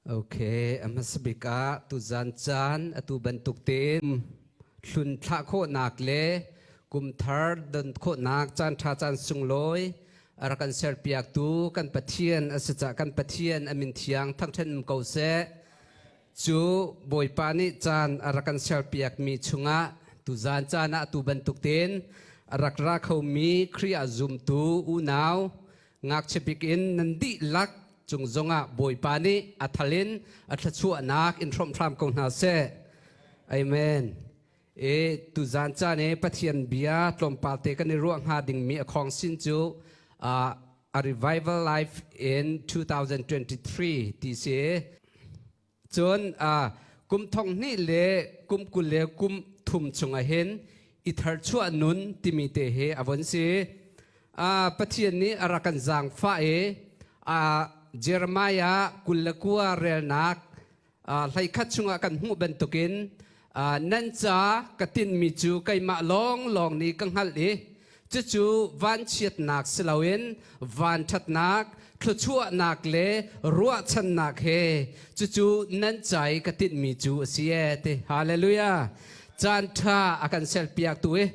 Okay, a hmasa bik ah tuzan caan atu bantuk tein hlun thlah khawhnak le kum thar don khawhnak caan ṭha caan sunglawi a rak kan serpiaktu kan Pathian a si cah kan Pathian a min thiang thangṭhat um ko seh. Cu Bawipa nih caan a rak kan serpiakmi chungah tuzan caan ah atu bantuk tein a rak ra khomi Khrih ah zumtu unau Ngakchia bik in nan dihlak cung zongah Bawipa nih a thal in a thluachuahnak in hrawmh hram ko hna seh. Amen. E tuzan caan i Pathian bia tlawmpal te kan i ruah hnga dingmi a khong sin cu a revival life in 2023 ti si. Cun kum thong hnih le kum 20 le kum thum chungah hin i tharchuah nun timi te hi a von si. Pathian nih a rak kan zaangfah i Jeremiah 29 relnak 11 chungah kan hmuh bantukin nan ca ka tinhmi cu keimah lawnglawng nih ka hngalh i cucu vanchiatnak si loin vanṭhatnak, thluachuahnak le ruahchannak he cucu nan ca i ka tinhmi cu a si ee ti. Hallelujah! Caan ṭha a kan serpiaktu i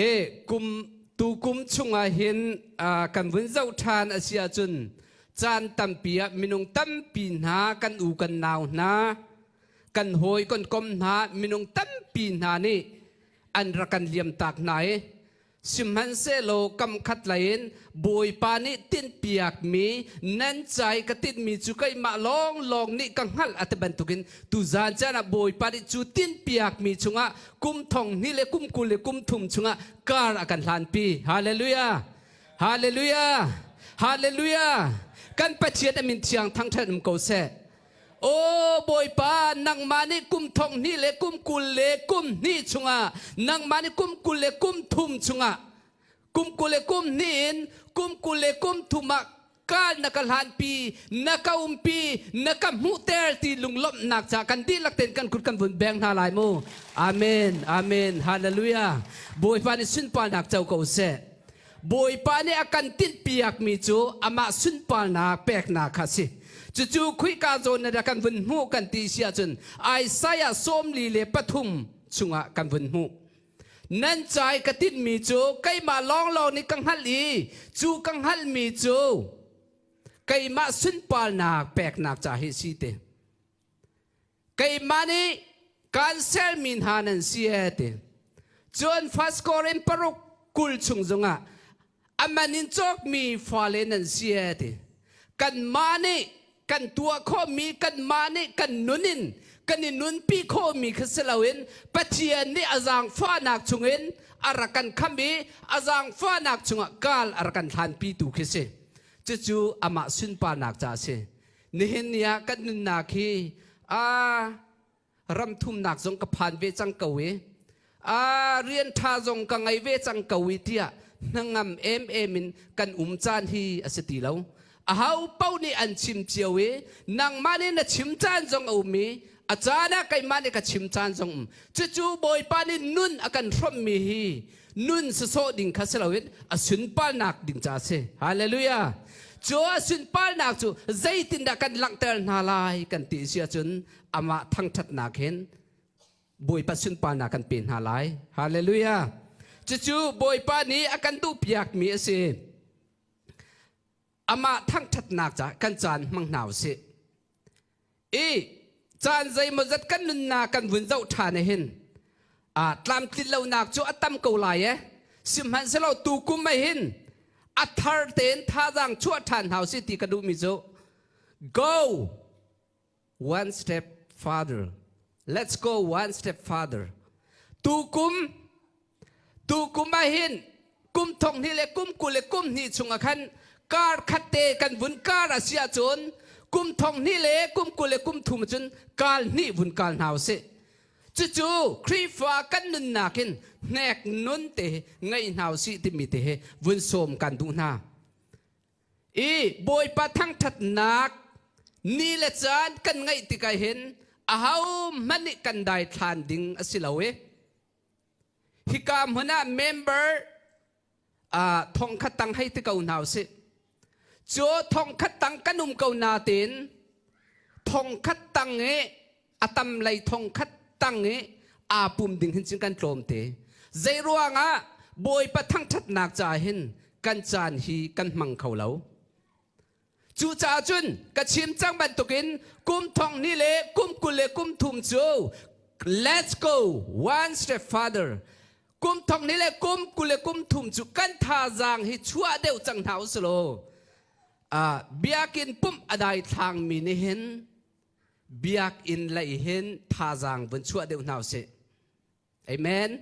E kum tukum chungah hin kan vun zoh ṭhan a si ahcun caan tampi ah minung tampi hna kan u kan nau hna kan hawi kan kom hna minung tampi hna nih an rak kan liamtak hna i Sihmanhsehlaw kam khat lei in Bawipa nih tinhpiakmi nan ca i ka tinhmi cu keimah lawnglawng nih ka hngalh a ti bantukin tuzan caan ah Bawipa nih cu tinhpiakmi chungah kum thong hnih le kum 20 le kum thum chungah kar a kan hlanpi. Hallelujah! Hallelujah! Hallelujah! Kan Pathian a min thiang thangṭhat um ko seh. Aw Bawipa, nangmah nih kum thong hnih le kum 20 le kum hnih chungah, nangmah nih kum 20 le kum thum chungah, kum 20 le kum hnih in kum 20 le kum thum ah kal na ka hlanpi, na ka umpi, na ka hmuhter ti lunglawmhnak ca kan dihlak tein kan kut kan vun beng hna lai mu. Amen. Amen. Hallelujah. Bawipa nih sunparnak co ko seh. Bawipa nih a kan tinhpiakmi cu amah sunparnak peknak kha a si. Cucu Khuika zawn na kan vun hmuh kan ti si ahcun Isaiah 43 chungah kan vun hmuh. Nan ca i ka tinhmi cu keimah lawnglawng nih ka hngalh i cu ka hngalhmi cu keimah sunparnak peknak ca hi si te. Keimah nih kaan sermi hna nan si ee ti. Cun First Korin paruk 20 chung zongah a man in cawkmi fale nan si ee ti. Kanmah nih kan tuah khawhmi kanmah nih kan nun in kan i nunpi khawhmi kha si loin Pathian nih a zaangfahnak chungin a rak kan khamh i a zaangfahnak chungah kaal a rak kan hlanpitu khi si. Cucu amah sunparnak ca a si. Nihin ni ah kan nunnak hi a ram thumnak zong ka phan ve cang ko i a rian ṭha zong ka ngei ve cang ko i tiah hnangam emem in kan um caan hi a si ti lo. Aho paoh nih an chim cio i nangmah nih na chim caan zong a um i a caan ah keimah nih ka chim caan zong um. Cucu Bawipa nih nun a kan hrawmhmi hi nun sawsawh ding kha si loin a sunparnak ding ca a si. Hallelujah. Cu a sunparnak cu zeitindah kan langhter hna lai kan ti si ahcun amah thangṭhatnak hin Bawipa sunparnak kan pe hna lai. Hallelujah. Cucu Bawipa nih a kan duhpiakmi a si. Amah thangṭhatnak ca kan caan hmang hna u sih. I caan zeimawzat kan nunnak kan vun zoh ṭhan hin tlamtlin lonak cu a tam ko lai e. Sihmanhsehlaw tukum ah hin a thar tein thazaang chuah ṭhan hna usih ti ka duhmi cu go one step farther. Let's go one step farther. Tukum tukum ah hin kum thong hnih le kum 20 le kum hnih chungah khan kar khat te kan vun kar a si ahcun kum thong hnih le kum 20 le kum thum cun kal hnih vun kal hna usih. Cucu Khrihfa kan nunnak in hnek nun te ngei hna usih timi te hi vun sawm kan duh hna. I Bawipa thangṭhatnak ni le caan kan ngeih tikah hin ahohmanh nih kan daithlan ding a si lo i hika hmun ah member thong khat tang hei ti ko hna usih. Cu thong khat tang kan um ko nain. Thongkhat tang i a tam lei thongkhat tang i aa pum ding hin cun kan tlawm te. Zei ruangah Bawipa thangṭhatnak ca hin kan caan hi kan hmang kho lo. Cucaah cun ka chim cang bantukin kum thong hnih le kum 20 le kum thum cu let's go one step further. Kum thong hnih le kum 20 le kum thum cu kan thazaang hi chuah deuh cang hna usih law biakinn pumh a daithlangmi nih hin biakinn lei hin thazaang vun chuah deuh hna usih. Amen.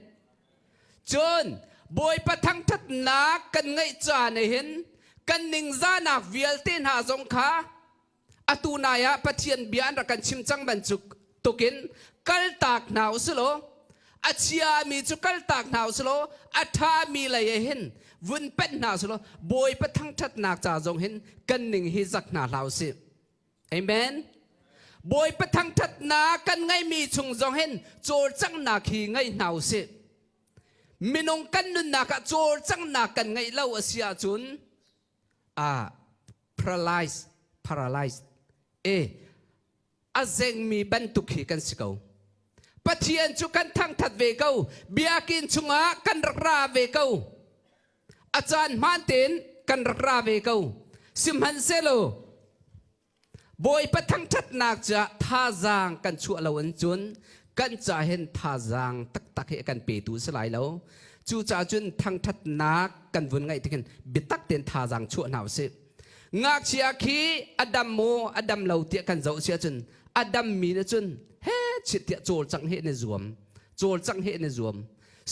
Cun Bawipa thangṭhatnak kan ngeih caan hin kan ningzahnak vialte hna zong kha atu nai ah Pathian bia an rak kan chim cang bantuk tukin kaltak hna usih law a chiami cu kaltak hna usih law a ṭhami lei ah hin vun penh hna usih law Bawipa thangṭhatnak ca zong hin kan ning hi zak hna hlah usih. Amen. Bawipa thangṭhatnak kan ngeihmi chung zong hin cawlcanghnak hi ngei hna usih. Minung kan nunnak ah cawlcanghnak kan ngeih lo a si ahcun ah paralyzed paralyzed e a zengmi bantuk hi kan si ko. Pathian cu kan thangthat ve ko. Biakinn chungah kan rak ra ve ko. A caan hmaan tein kan rak ra ve ko. Sihmanhsehlaw Bawipa thangṭhatnak caah thazaang kan chuah lo in cun kan ca hin thazaang taktak hi a kan petu si lai lo. Cucaah cun thangṭhatnak kan vun ngaih tikin biatak tein thazaang chuah hna usih. Ngakchia khi a dam maw a dam lo tiah kan zoh si ahcun a dammi nih cun he chit tiah cawlcangh he an i zuam. Cawlcangh he an i zuam.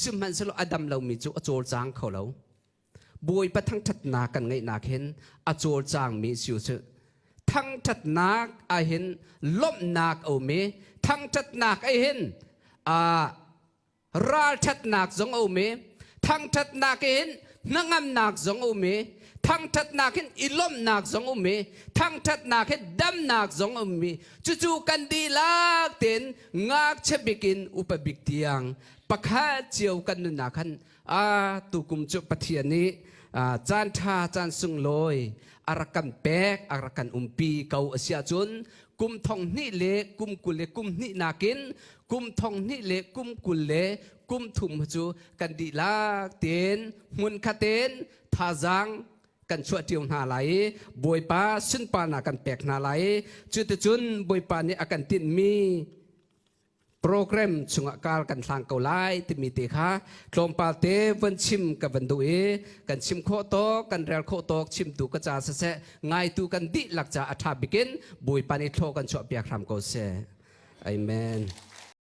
Sihmanhsehlaw a dam lomi cu a cawlcang kho lo. Bawipa thangṭhatnak kan ngeihnak hin a cawlcangmi si u sih. Thangṭhatnak ahhin lawmhnak a um i thangṭhatnak ahhin ralṭhatnak zong a um i thangṭhatnak hin hnangamnak zong a um i thangṭhatnak hin i lawmhnak zong a um i thangṭhatnak hin damnak zong a um i cucu kan dihlak tein ngakchia bik in upa bik tiang pakhat cio kan nunnak khan A tukum cu Pathian nih caan ṭha caan sunglawi a rak kan pek a rak kan umpi ko a si ahcun kum thong hnih le kum 20 le kum hnih nakin kum thong hnih le kum 20 le kum thum cu kan dihlak tein hmunkhat in thazaang kan chuah ṭio hna lai i Bawipa sunparnak kan pek hna lai i cuticun Bawipa nih a kan tinhmi program chungah kar kan hlang ko lai timi te kha tlawmpal te van chim ka van duh i kan chim khawh tawk kan rel khawh tawk chimtu ka ca siseh ngaitu kan dihlak ca a ṭha bikin Bawipa nih thlaw kan chuah piak hram ko seh. Amen.